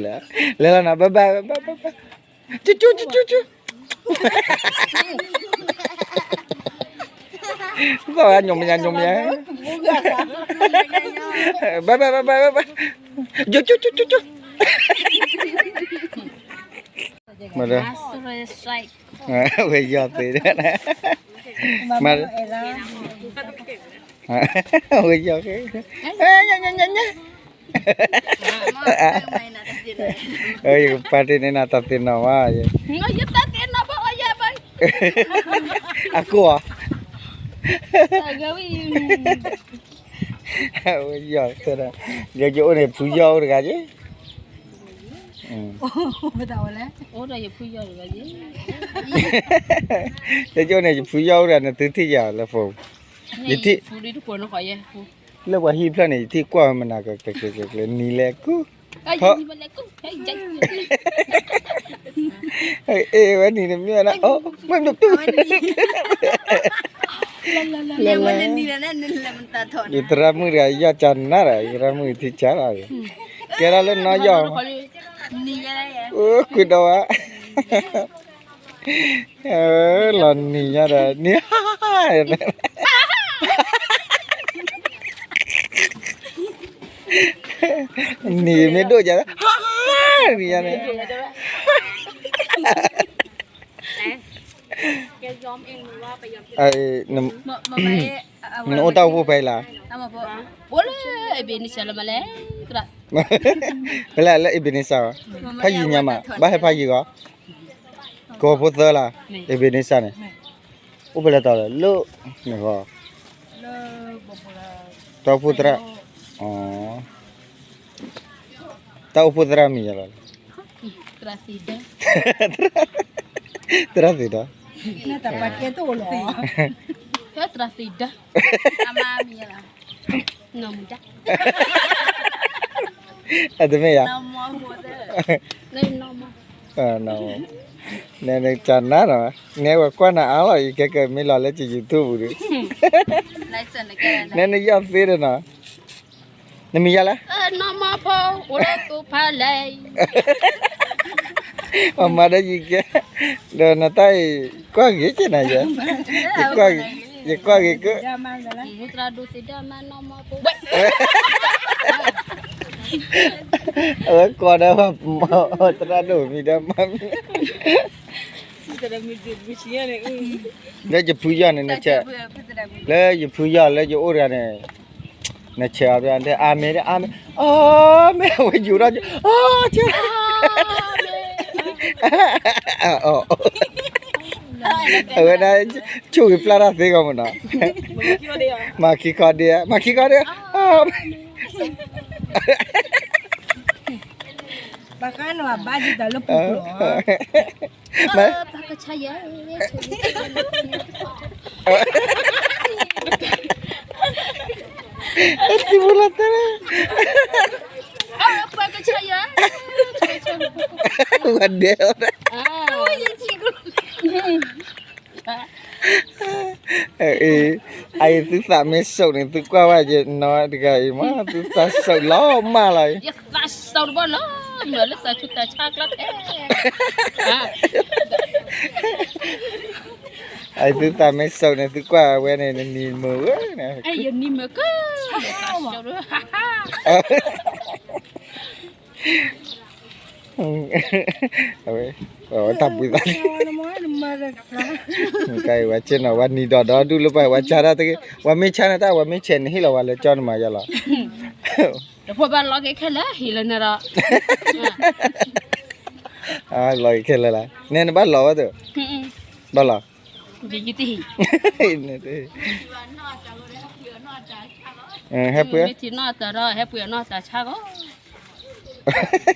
လဲၤလီၤနီၤ, bye bye, bye bye, bye bye. ကၠူကၠူကၠူကၠူကၠူ, သီၣ်ညိမယါညိမယါ, bye bye, bye bye, bye bye, ကၠူကၠူကၠူကၠူကၠူ. မၤဒီး, ဝဲယီၤသ့ဒီး, မၤ, ဝဲယီၤသ့, ညါညါညါညါ, ယကပာ်တ့ၢ်န့ၢ်နၤတၢ်သ့ၣ်နီၣ်ဝဲ, အကိၢ်ဧါ, ဝဲယီၤသ့ဒီး, ယကအိၣ်န့ၣ် ဖုယီၢ်အိၣ်တဂၤက့ၤ. အိၣ်ဒီးယဖုယီၢ်တဂၤ, ယကအိၣ်န့ၣ် ယဖုယီၢ်အိၣ်တဂၤန့ၣ် သုထံၣ်ယၤလၢ phone, ယထံၣ်, လၢပှၤဟံၣ်ဖျၢၣ်န့ၣ် ယထံၣ်ကွၢ်ဝဲမနၤကကျဲၤကျဲၤကျဲၤကျဲၤ နံၤလဲၤကူ, ဟီ, အ့ၣ်ဝဲနံၤတမ့ၢ်ဝဲဒၣ်, အိၣ်, မ့ၢ်မ့ၢ်, လၢလၢ, ယသရၣ်မုၣ်တဂၤ ယီၢ်ကၢနၤဒီး ယသရၣ်မုၣ်ထံကၢလီၤ, ကဲထီၣ်လၢနီၢ်ယီၢ်, အိၣ်ကွံာ်ဒီးဝဲ, လီၤနံၤညါဒီး နံၤ, နံၤမ့ၢ်ဒိၣ်ယၤ, နံၤညါန့ၣ် နအိၣ်တၢ်အိၣ်ဖှိၣ်ဖဲအံၤလၢ်, ဖဲလၢ လၢ Ebenezer, ဖးယံၤညါမး ဘၣ်ဟဲဖးယံၤဂီၢ်, ကီၢ်ဖိသၢလၢ်, Ebenezer န့ၣ်, အိၣ်ဖဲလဲၣ်တီၤလဲၣ် လၢ, န့ၣ်ဂီၢ်, တၢ်အိၣ်ဖှိၣ်သရၣ်, တၢ်အိၣ်ဖှိၣ်သရၣ်မံၤယၤလီၤ, သရၣ်သ့ၣ်ဒီး, သရၣ်သ့ၣ်ဒီး, အတမ့ၢ်ယၤ, နကနၤနီၤ, နဝဲကွၢ်နၤအါလီၤ ယကဲကမ့ၢ်လီၤလၢက YouTube ပူၤဒီး, နဲနယီၢ်သ့ဒီးနီၤ, နမံၤယၤလဲၣ်, အမၤဒီးယကဲ, ဒီးနတၢ်အံၤ, ကွၢ်ဂ့ၤက့ၤနၤယဲ, ယကွၢ်ဂ့ၤက့ၤ အဝဲကိးဒီး, သရၣ်ဒိၣ်မံၤဒီးမါမံၤ, လၢယဖုယီၢ်န့ၣ်နဆဲး, လၢယဖုယီၢ်လၢယအိၣ်တဂၤန့ၣ်, နဆဲးအီၤ အမ့ၢ်, အမ့ၢ်, အဝဲယူၤထီၣ်, ဆဲး, အဝဲဒၣ်, ဆိၣ်ဂ့ၤပျၢ်တၢ်သ့ကီးမ့ၢ်နီၤ, မၤခံခီဒ့, မၤခံခီဒ့, ဘၣ်ဃးနီၤဘၣ်ဒ်တၢ်လၢပူၤကျိာ်, ထံမူလၢတၢ်, ဝဲဒဲး, အံၤ, အံၤသုသးမ့ၢ်စိာ်န့ၣ် သုကွၢ်ဝဲယနီၤတဂၤအံၤမး သုသးစိာ်လီၤမၢ်လီၤ, ယသးစိာ်တဘၣ်လီၤ, မ့ၢ်လၢသးဆူးသးဆါကျါဖဲ, အံၤသုသးမ့ၢ်စိာ်န့ၣ် သုကွၢ်ဝဲန့ၣ် နနံၤမုာ်ဧၢ, ယနံၤမုာ်က, အဝဲ, တၢ်ဘှံးသး, ဝဲဆ့ၣ်နီၤ ဝဲနံၤဒီးဒီဒူၣ်လၢပှၤဝဲဆါတၢ်တဂ့ၤ, ဝဲမ့ၢ်ဆါန့ၣ်တၢ် ဝဲမ့ၢ်ဆဲးန့ၣ်ဟ့ၣ်လီၤဝဲလၢကၠီနမၤယါလီၤ, တဖိဘၣ်လီၤက့ၤခဲလၢာ်ဟံၣ်လၢန့ၣ်ဒီး, လီၤက့ၤခဲလၢာ်လၢ, နဲနဘၣ်လီၤဝဲသ့ၣ်, ဘၣ်လီၤ, ဟဲပှ့ၤ, ဟဲပှ့ၤနီၢ်တၢ်ဆါဂီၢ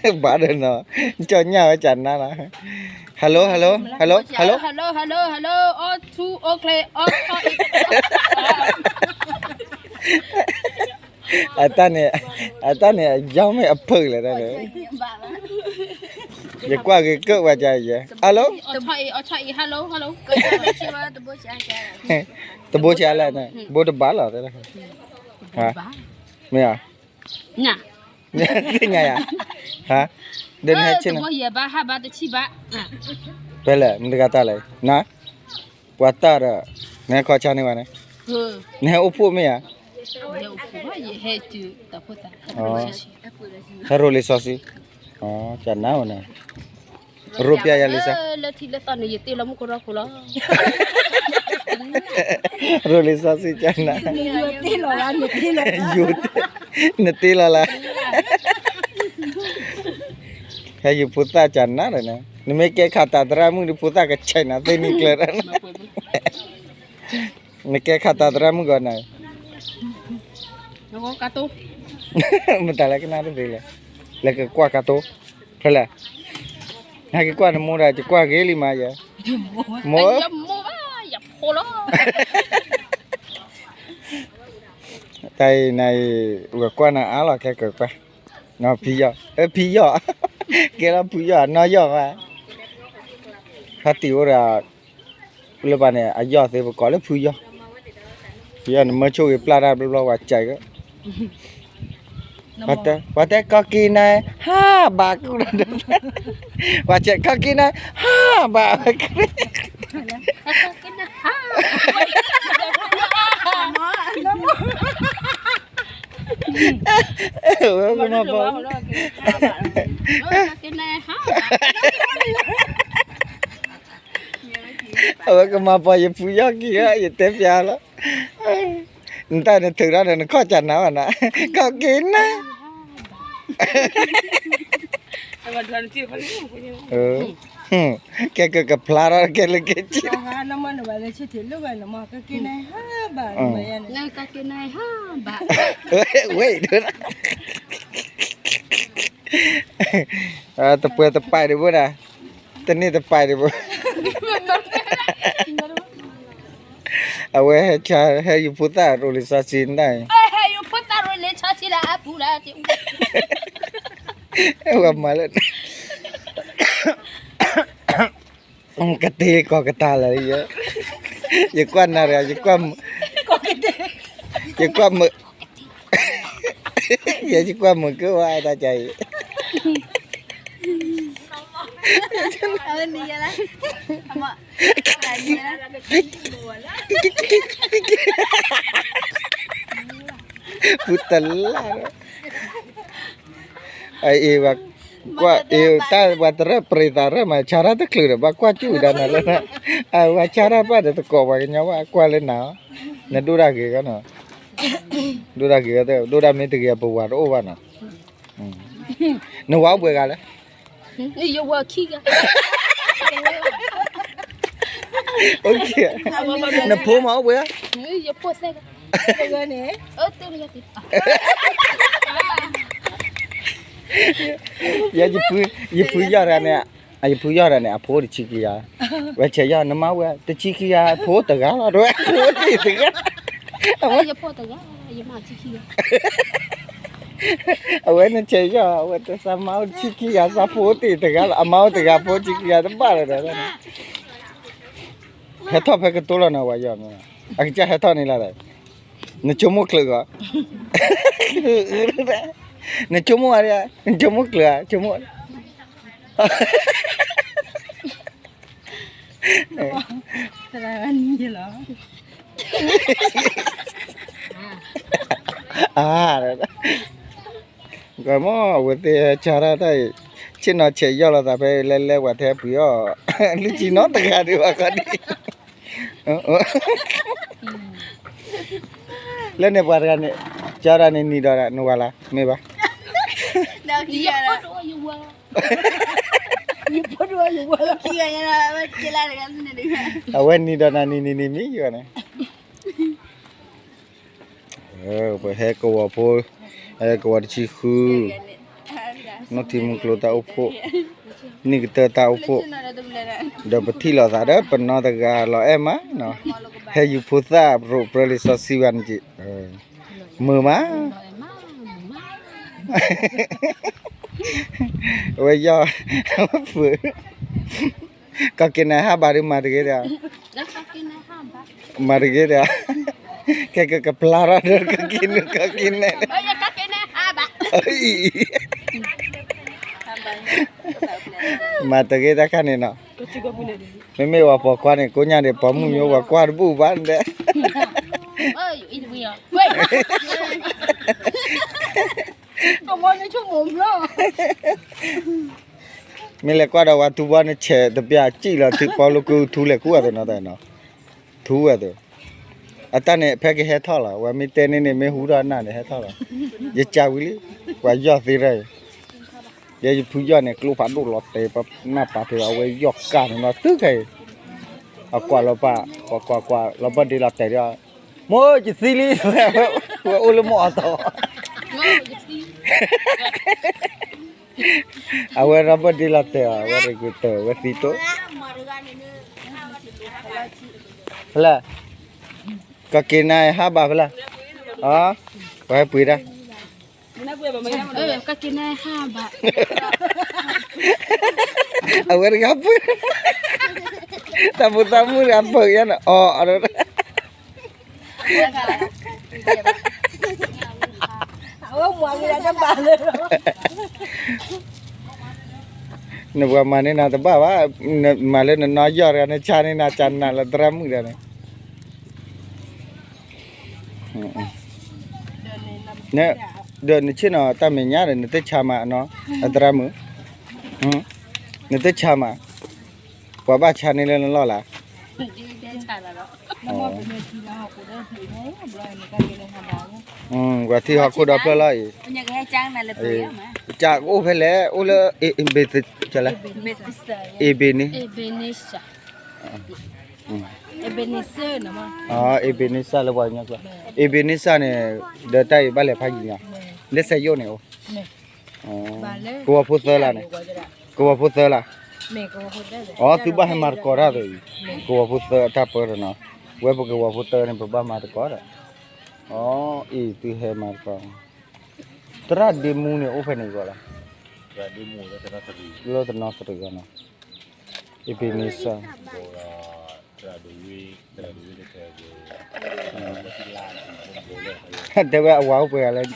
်, ဘၣ်ဒီးနီၤ, ကၠီညၣ်ဝဲကနါလီၤ, hello hello hello hello, hello hello hello, all two, all clear, all clear, အတၢ်န့ၣ်, အတၢ်န့ၣ် အယီၤမ့ၢ်အဖုၣ်လဲၣ်, ယကွၢ်ဂ့ၤကၢၣ်ဝဲဒ်ယဲ, hello, hello hello, တဘိဆံးအါလဲၣ်, ဘိတဘၣ်လီၤ, မ့ၢ်ဧါ, သ့ၣ်ညါယၤ, ဟါ, ဒီးနဟဲဆ့ၣ်နီၤ, ဖဲလဲၣ် မတၤတဂၤတၢ်လဲၣ်, နၤ, ပှၤတၢ်ဒီး, နဟဲခီဆါန့ၢ်ဘၣ်န့ၣ်, နဟဲအိၣ်ဖှိၣ်မ့ၢ်ဧါ, ဟဲရိၤလံာ်စီဆှံ, ကနၣ်ဝဲန့ၣ်, ရိၤပျဲယၤလံာ်စီ လၢထံလၢသီန့ၣ် ယတ့လီၤမူကရီခိၣ်လီၤ. ရိၤလံာ်စီဆှံကနၣ်, နတ့လီၤလၢ်, ဟဲယူၤဖိသၣ်ကနၣ်ဒီးန့ၣ်, နမ့ၢ်ကဲခးတၢ်သရၣ်မုၣ်ဒီး ဖိသၣ်ကဆဲးနၤသ့ၣ်နံၤကျၢၤဒီး, နကဲခးတၢ်သရၣ်မုၣ်ဂီၢ်န့ၣ်, မတၤလဲၣ်ကနၣ်တသ့လဲၣ်, လဲၤကကွၢ်ကတိၤ, ဖဲလဲၣ်, နဟဲက့ၤကွၢ်နမိၢ်ဒီး ယကွၢ်ဂ့ၤလံမးယဲ, မိၢ်, တၢ်အံၤနၤအံၤ, ဝဲကွၢ်နၤအါလီၤ ခဲကကွၢ်, ဖံယီၢ်, ဖံယီၢ်, ကဲလီၤဖံယီၢ် နီၢ်ယီၢ်ဘၣ်, ဖါတံၢ်အိၣ်ဒီး လၢပှၤန့ၣ် အယီၢ်သ့ပကိးလၢဖုယီၢ်, ဖုယီၢ်နမၢဆိၣ်ဂ့ၤပျၢ်တၢ်ဘျီဘျီ ပှၤစံးက, ပှၤတဲကီၢ်က့ၤနၤ, ဟါဘၣ်ကူၣ်လီၤ, ပှၤစံးကီၢ်က့ၤနၤ, ဟါဘၣ်ဝဲကရ့ ဝဲကမၤပီ, အဝဲကမၤပီယဖုယီၢ်က့ၤဧါ ယတဲပျါလီၤ, နတၢ်နထုးထီၣ်ဒီး နခီၣ်ကၢ်နၤဘၣ်နၤ, ကီၢ်က့ၤနၤ, ကဲကကဖျါထီၣ်ကဲလၢကဲဆ့, ဝဲ, တပှဲၤတပာ်ဒံးဘၣ်ဒၣ်, တန့ၢ်တပာ်ဒံးဘၣ်, အဝဲဟဲဆါ ဟဲယူၤဖိသၣ်ရိၤလံာ်စီဆှံနတၢ်အံၤ, ဝဲမၤလၢ ကတ့ကီၢ်ကတၢ်လၢယဲ, ယကွၢ်နၤတဂၤ, ယကွၢ်မုာ်, ယကွၢ်မုာ်, ယကွၢ်မုာ်က့ၤဝဲတၢ်ကါအံၤ, ဖုတလၢ်, အ့ၣ်, ကွၢ်အ့ၣ်တၢ်ပှၤတရၢၣ်ပြ့ၤသးရၢၣ်မး ဆါတၢ်တချုးဒီး ဘၣ်ကွၢ်ကၠူၣ်ဒၣ်နၤလၢ, အဝဲဆါတၢ်ပၢ်ဒီးတကိးပှၤကညီဘၣ် ကွၢ်လၢနၤ, နဒိၣ်တၢ်ဂ့ၤဂီၢ်နီၤ, ဒိၣ်တၢ်ဂ့ၤဂီၢ်, ဒိၣ်တၢ်မ့ၢ်တဂ့ၤ ပဝၤတအိၣ်ဘၣ်နီၤ, နဝၤအိၣ်ပှဲၤဂၤလဲၣ်, ယဝၤခံဂၤ, နဖိမၤအိၣ်ပှဲၤဂၤ, ယဖိသၢဂၤ, ယဖု, ယဖုယီၢ်တဂၤန့ၣ်, ယဖုယီၢ်တဂၤန့ၣ် အဖိတဆံခံဂၤ, ဝဲဆဲးယီၢ် နမါဝဲတဆံခံဂၤ အဖိတဂၤလီၤ တဝဲ ဖိတဂၤ, အဝဲနဆဲးယီၢ် အဝဲတသးမါအိၣ်တဆံခံဂၤ သးဖိတဂၤလီၤ အမါအိၣ်တဂၤ ဖိတဆံခံဂၤ တဘၣ်လီၤဒီး ဟဲထီၣ်ဖဲကတိၤလီၤနီၤ ဝဲယီၢ်မ့ၢ်, အကစၢ်ဟဲထီၣ်န့ၣ်လီၤ, နဆိကမိၣ်ချုးဂီၢ်, နဆိကမိၣ်ဧါ, နဆိကမိၣ်ချုးဧါ, ဆိကမိၣ်, အါ, ကမ့ၢ်အဝဲသ့ၣ်ဟဲဆါတၢ်တၢ်အံၤ, ဆ့ၣ်နီၤဆဲးယီၢ်လိာ်သးဖဲလဲၤလဲၤ ပှၤထဲပှ့ၤအီၣ်, လုၢ်ဆံနီတဂၤဒံးဘၣ်ခီဒံး, လၢန့ၣ်ပှၤတဂၤန့ၣ်, ကၢ်ဒၣ်န့ၣ်နံၤဒီးနဝၤလၢ မ့ၢ်ဘၣ်, အဝဲနံၤဒီးနၤနံၤနံၤနံၤမံယၤန့ၣ်, ပဟဲကဝီၤဖိ, ဟဲကဝီၤတဆံဃု, နီၢ်ထံမုၢ်ကျိၤတၢ်အိၣ်ဖှိၣ်, နံၣ်ကတၢၢ်တၢ်အိၣ်ဖှိၣ်, ဒီးပထံၣ်လိာ်သးဒီးပနီၢ်တဂၤလီၤအဲၣ်မး, ဟဲယူၤဖိသၣ်ရိးပြၢလံာ်စီဆှံဝဲန့ၣ်က့ၤ, မုာ်မး အဝဲယီၢ်, ကီၢ်က့ၤနၤဟးဘၣ်ဒုးမၤတဂ့ၤဒီး, မၤတဂ့ၤဒီး, ခဲကကပျၢ်ထီၣ်ဒီး ကက့ၤနုာ်ကက့ၤနဲၣ်, မၤတဂ့ၤတၢ်ခါန့ၣ်နီၤ, မ့မ့ၢ်ပှၤပိာ်ခွါန့ၣ် ကိးညါန့ၣ် ပိာ်မုၣ်မျိုး ပှၤကွၢ်တဘူၣ်ဘၣ်ဒဲး မ့ၢ်လဲၤကွၢ်ဒီးဝဲထူဘီန့ၣ် ဆဲးတပျၢ်စံၣ်လီၤ ထူပီလိာ်ကွံာ်ထူလဲၤကူၣ်အသိးနီၤ, ထူဝဲသိး, အတၢ်န့ၣ် ဖဲကဟဲထီၣ်လီၤ, ဝဲမ့ၢ်တဲန့ၣ်န့ၣ် မ့ၢ်ဟူထီၣ်နၢ်န့ၣ် ဟဲထီၣ်လီၤ, ယကးဝံၤလံ, ပှၤယီၢ်သ့ရၢ်အံၤ, ယဲယဖုယီၢ်န့ၣ် ကျိဖးဒိၣ်လီၤတဲာ် ပနၢ်ပာ်ဖဲအဝဲယီၢ်ကၢ်န့ၣ်လီၤ တုၤခဲအံၤ, အကွၢ်လီၤပၢ်, ကွၢ်ကွၢ်ကွၢ် လီၤပၢ်ဒ့လီၤတဲာ်ဒီး, မိၢ်ယသံလံ, ဝဲအိၣ်လၢမိၢ်အီၤတီၤ အဝဲရီဘၢၣ်ဒ့လီၤတဲာ်အီၤ အဝဲရ့ၣ်ကွံာ်တၢ် အဝဲသံတိၣ်, ဖဲလဲၣ်, ကက့ၤနၤဟးဘၣ်ဖဲလဲၣ်, ပှၤဟဲပှ့ၤတၢ်, ကက့ၤနၤဟးဘၣ်, အဝဲတဂၤပှ့ၤ, တၢ်ဖိသၣ်မုၣ်တဂၤပှ့ၤယါန့ၣ် အီၣ်အီၤ နပှၤမၤန့ၢ်နၤတဘၣ်ဘၣ်, မၤလၢနနီၢ်ယီၢ်တဂၤ နဆါန့ၢ်နၤ ကနၤလၢသရၣ်မုၣ်တဂၤန့ၣ်, ဒီးနဆ့ၣ်နီၤတၢ်မဲာ်ညါဒီး နတဆါမးနီၤ, အသရၣ်မုၣ်, နတဆါမး, ပှၤဘၣ်ဆါန့ၢ်လၢနလီၢ်လၢ် ပှၤထံၣ်ဟီၣ်ခိၣ်ဒီဖျၢၣ်လီၤအံၤ, ကအိၣ်ဖဲလဲၣ် အိၣ်လၢ ဘ့ၣ်သ့ၣ်လဲၣ်, အ့ဘ့ၣ်န့ၣ်, အ့ဘ့ၣ်န့ၣ်စၢ်လၢပှၤကညီကျိာ်, အ့ဘ့ၣ်န့ၣ်စၢ်န့ၣ်, ဒီးတၢ်အံၤဘၣ်လဲၤဖးယံၤညါ, လၢစဲးယိၣ်န့ၣ်အိၣ်, ကဝီၤဖိသၢလၢ်န့ၣ်, ကဝီၤဖိသၢလၢ်, အီ သုဘၣ်ဟဲမၤသကိးတၢ်သ့ၣ်အံၤ, ကဝီၤဖိသၢအတၢ်ပၢတနီၤ, ဝဲပကဝီၤဖိသၢန့ၣ် ပဘၣ်မၤသကိးဒီး, အီ အံၤသုဟဲမၤသကိး သရၣ်ဒ့မူန့ၣ် အိၣ်ဖဲန့ၣ်အဂီၢ်လီၤ, လၢတနီသရံးအဂီၢ်နီၤ, အ့ဘ့ၣ်န့စၢ်, တဲဝဲအဝၤအိၣ်ပှဲၤဂၤလၢန့ၣ်,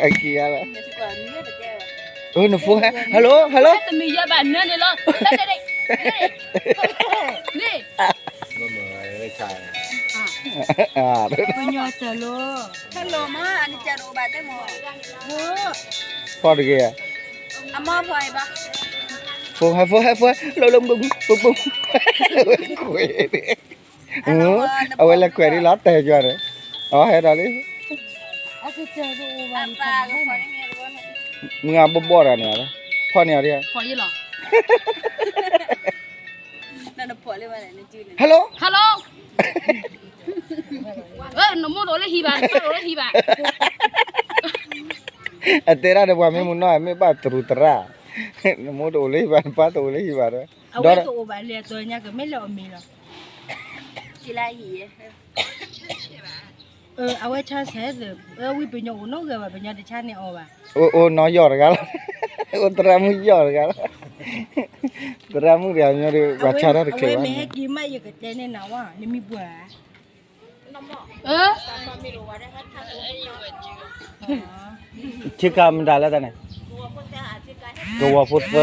အခံဂၤလီၤ, နဖိဟဲ hello hello, တမံၤယဲဘၣ်နၢန့ၣ်လီၤ, န့ၣ် ပညီတၢ်လီၤ, hello မ့ၢ်အနကၢ်တအိၣ်ဘၣ်တဲမ့ၢ်, ဖီတဂ့ၤ, အမ့ၢ်ဖီအံၤဘၣ်, ဖိဟဲဖိဟဲဖိဟဲ လီၤလီၤ ဘုဘုဘုဘု, ကွဲး, အဝဲလဲၤကွဲးဒ်လီၤတဲာ်ကွၢ်ဒီး, အဟဲဒီးလံ, မုၢ်အဘီၣ်ဘီၣ်တဂၤန့ၣ်, ဖီန့ၢ်အီၤဒ်, hello hello, နမိၢ်တအိၣ်လၢဟံၣ်ဘၣ်, နပၢ်တအိၣ်လၢဟံၣ်ဘၣ်, အတဲဒၣ်ဒီးပှၤမ့ၢ်မုၢ်နီၢ် မ့ၢ်ဘၣ်တရူးတရၣ်, နမိၢ်တအိၣ်လၢဟံၣ်ဘၣ် နပၢ်တအိၣ်လၢဟံၣ်ဘၣ်ဒီး, အဝဲတအိၣ်ဘၣ်လၢအတီၤညါကမ့ၢ်လၢအီၤမ့ၢ်လီၤ, အဝဲဆါဆဲး, ဝံပညီအိၣ်နီၢ်ဂၤဘၣ် ပညီတဆါန့ၢ်အီၤဘၣ်, အိၣ်နီၢ်ယီၢ်တဂၤလီၤ, အိၣ်သရၣ်မုၣ်ယီၢ်တဂၤလီၤ, သရၣ်မုၣ်တဂၤညီဒီး ပှၤဆါတၢ်တချုးဘၣ်, အဝဲမ့ၢ်ဟဲက့ၤမး ယကတဲန့ၢ်နၤဝဲ နမံၤပှၢ်ဧါ ဆ့ကၤမတၤလဲၣ်တၢ်န့ၣ်, ကဝီၤဖိသၢ,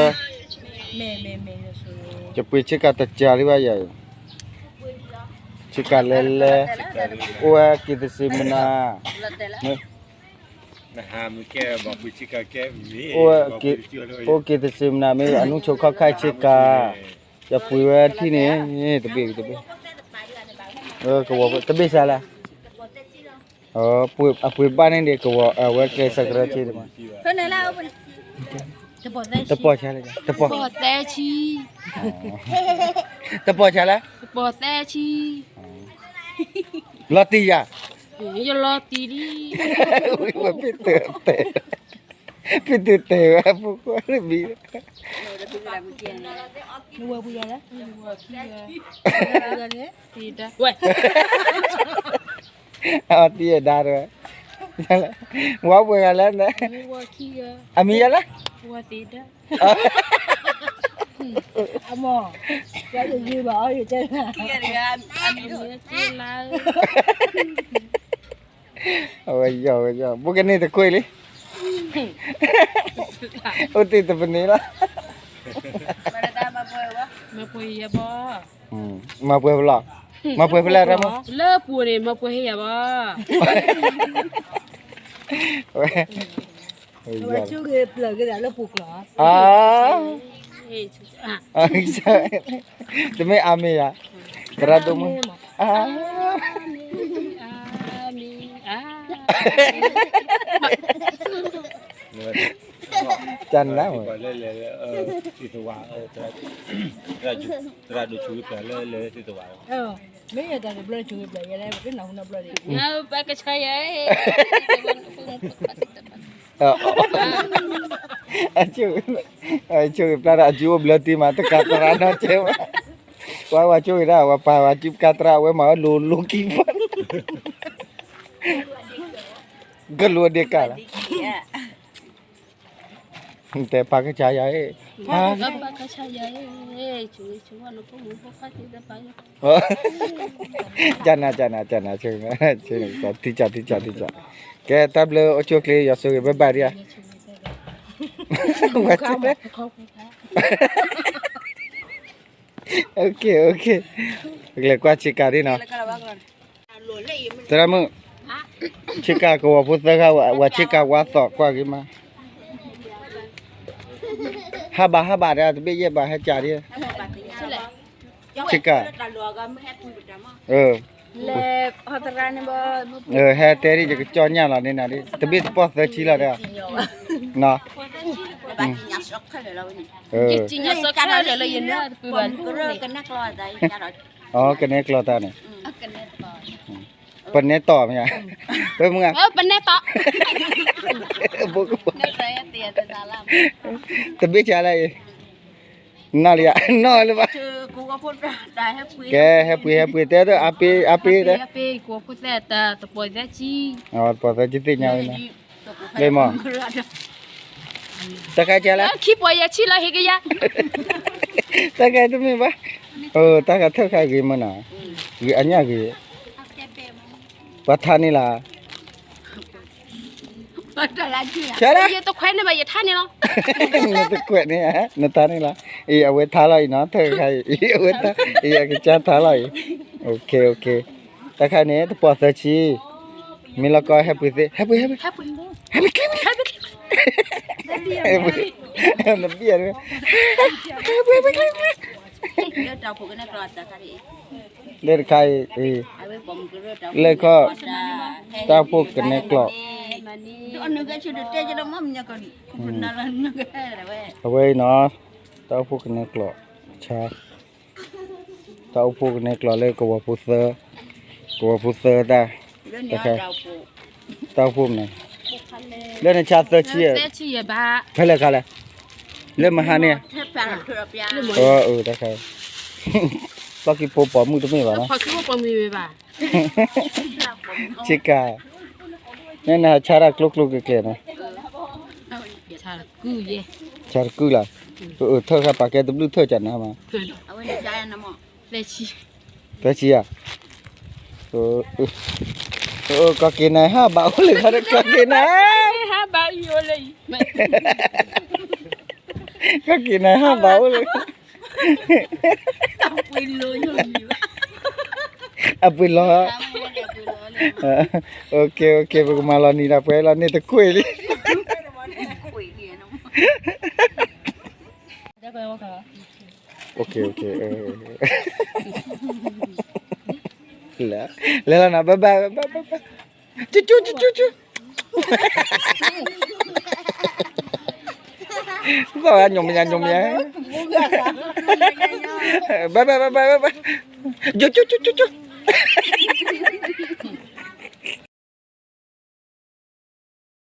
ယပှ့ၤဆ့ကၤတကၤလံဘၣ်ယၤအံၤ, ဆ့ကၤလဲၤလဲၤ, အိၣ်ဝဲက့ၤတစ့မနၤ, အိၣ်က့ၤတစ့မနၤ မ့ၢ်အနူဆိခီၣ်ခါဆ့ကၤ, ယပှ့ၤဝဲထံၣ်န့ၣ်, တဘ့ၣ်တဘ့ၣ်, တဘ့ၣ်စးလဲၣ် အပှ့ၤဘၣ်န့ၣ်ဒီး ကဝီၤအဝဲကျဲစကရၢဆ့တမး, တပီၢ်ဆါလၢ, တပီၢ်, တပီၢ်ဆါလၢ, လီၤတံၢ်ယၤ, ယလီၤတံၢ်လံ, ဖံးတုၤတဲ, ဖံးတုၤတဲဝဲဖိခွါတမံၤ အတံၢ်အဒါတဝဲ, ဝဲပှဲၤဂၤလဲၣ်, အမံၤယၤလဲၣ်, အမ့ၢ်, ယတဂ့ၤဘၣ်အီၤ ယတဲနၤ, အမ့ၢ်က့လါ, အဝဲယီၤ ဝဲယီၤ ဘိကန့ၢ်တကွ့ၢ်လံ, အိၣ်တ့ၢ်တပနံၤလီၤ, မၤပှဲၤယဘီ, မၤပှဲၤဖဲလဲၣ်, မၤပှဲၤဖဲလဲၣ်ရၢမး, လၢပူၤန့ၣ် မၤပှဲၤဟ့ၣ်ယဘီ, ဝဲ, ဝဲဆိၣ်ဂ့ၤပျၢၤက့ၤသးလၢပူၤကျိာ်, အါ, တမ့ၢ်အါမ့ၢ်ယၤ, သရၣ်ဒိၣ်မုၣ်, အါ, ကနၣ်ဝဲ, သရၣ်ဒိၣ်ဆိၣ်ဂ့ၤပျၢၤလၢလၢသ့ၣ်တဝါ, မ့ၢ်ယတၢ်တဘျီဆိၣ်ဂ့ၤပျၢၤယဲလဲၣ် ပကနၢ်ဟူနီတဘျီန့ၣ်, ပကဆါယဲ, အဆိၣ်ဂ့ၤ, အဆိၣ်ဂ့ၤပျၢ်ဒီးအစုအိၣ်ဘျၢတံၢ်မး တကးသရၣ်နီၢ်ကဲဝဲ, ပှၤဝဲဆိၣ်ဂ့ၤဒၣ် ဝဲပာ်ဝဲစုပကးသရၣ် အဝဲမၤဝဲလိၤလိၤခံဖၣ်, ကလိၤဒ့ကၢ်လီၤ, တဲပၢ်ကဆါယၤ, ပၢ်ကဆါယၤ, ကနၣ် ကနၣ် ကနၣ်, ထံကၢ် ထံကၢ် ထံကၢ်, ကဲတၢ်ဘျုးအိၣ်ဆူၣ်အိၣ်ချ့ ယွၤဆိၣ်ဂ့ၤ bye bye ဒံးဧါ, ကလဲၤကွၢ်ဆ့ကၤဒ်နီၤ, သရၣ်မုၣ်, ဆ့ကၤကဝီၤဖိသၢခါ ဝဲဆ့ကၤဝါသီၣ်ကွၢ်ဂ့ၤမး, ဟးဘၣ်ဟးဘၣ်ဒီး တဘ့ၣ်ယဲၢ်ဘၣ်ဟဲကးဒံး, ဆ့ကၤ, ဟဲတဲဒ်ယကကၠီညၣ်လီၤန့ၣ်နၤဒ် တဘ့ၣ်တပီၢ်သၢဆံလီၤဒီး, ကနဲကျိာ်တၢ်န့ၣ်, ပနဲတီၢ်မ့ၢ်, ပနဲတီၢ်, တဘ့ၣ်ဆါလၢအံၤ, နီၢ်လံဧါ, နီၢ်လၢၤဘၣ်, ကဲ ဟဲပှ့ၤ ဟဲပှ့ၤ တဲဒၣ် အါပ့ၤ အါပ့ၤ, တပီၢ်သၢဆံသ့ၣ်ညါဝဲ, လၢမး, တၢ်ခါဆါလၢ, တၢ်ခါတမ့ၢ်ဘၣ်, တၢ်ခါထၢၣ်ခါဂ့ၤမးနီၤ, ဂ့ၤအညၣ်ဂ့ၤ, ပှၤထါန့ၣ်လၢ ဆဲဒၣ်, ယတခွဲးန့ၢ်ဘၣ် ယထါန့ၣ်လီၤ, နတခွဲးန့ၢ်, နထါန့ၣ်လီၤ, အံၤ အဝဲထါလီၤအံၤနီၤ ထၢၣ်ခါအံၤ အဝဲ, အံၤ အကစၢ်ထါလီၤအံၤ, တၢ်ခါန့ၣ် တပီၢ်သၢဆံ, မ့ၢ်လီၤကီ ဟဲပှ့ၤသ့ ဟဲပှ့ၤ ဟဲပှ့ၤ, ဟဲပှ့ၤ, နဘံၣ်, ဟဲပှ့ၤ, လၢတခါအံၤ, လၢခီ, တၢ်အိၣ်ဖှိၣ်ကနဲကျိာ်, အဝဲအံၤနီၤ, တၢ်အိၣ်ဖှိၣ်ကနဲကျိာ်, ဆါ, တၢ်အိၣ်ဖှိၣ်ကနဲကျိာ်လၢကဝီၤဖိသၢ, ကဝီၤဖိသၢတၢ်, တၢ်အိၣ်ဖှိၣ်မနုၤ, လၢနဆါသၢဆံ, ဖဲလဲၣ်ခါလဲၣ်, လၢမဟါန့ၣ်, တၢ်ခါ, ပှၤကံၢ်ဖိပိာ်မုၣ်တမ့ၢ်ဘၣ်နီၤ, ဆ့ကၤ, နနဆါတၢ်ကျိကျိကဲၤကျဲၤနီၤ, ဆါတကုၢ်လီၤ, ထၢၣ်ခါပာ်ကဲတဘျုးထၢၣ်ကနၤမး, သၢဆံဧါ, ကီၢ်က့ၤနၤဟးဘၣ်အိၣ်လၢခါ, ကီၢ်က့ၤနၤ, ဟးဘၣ်အိၣ်လၢ, ကီၢ်က့ၤနၤဟးဘၣ်အိၣ်လၢ, အပှ့ၤလီၤ, ပကမၤလီၤနံၤဒီး ပှဲၤလီၤန့ၣ်တကွ့ၢ်လံ, လဲၤလီၤနၤ, bye bye, bye bye, ကၠူကၠူကၠူကၠူ, သီၣ်ညိမယါညိမယါ, bye bye bye bye, ကၠူကၠူကၠူကၠူ,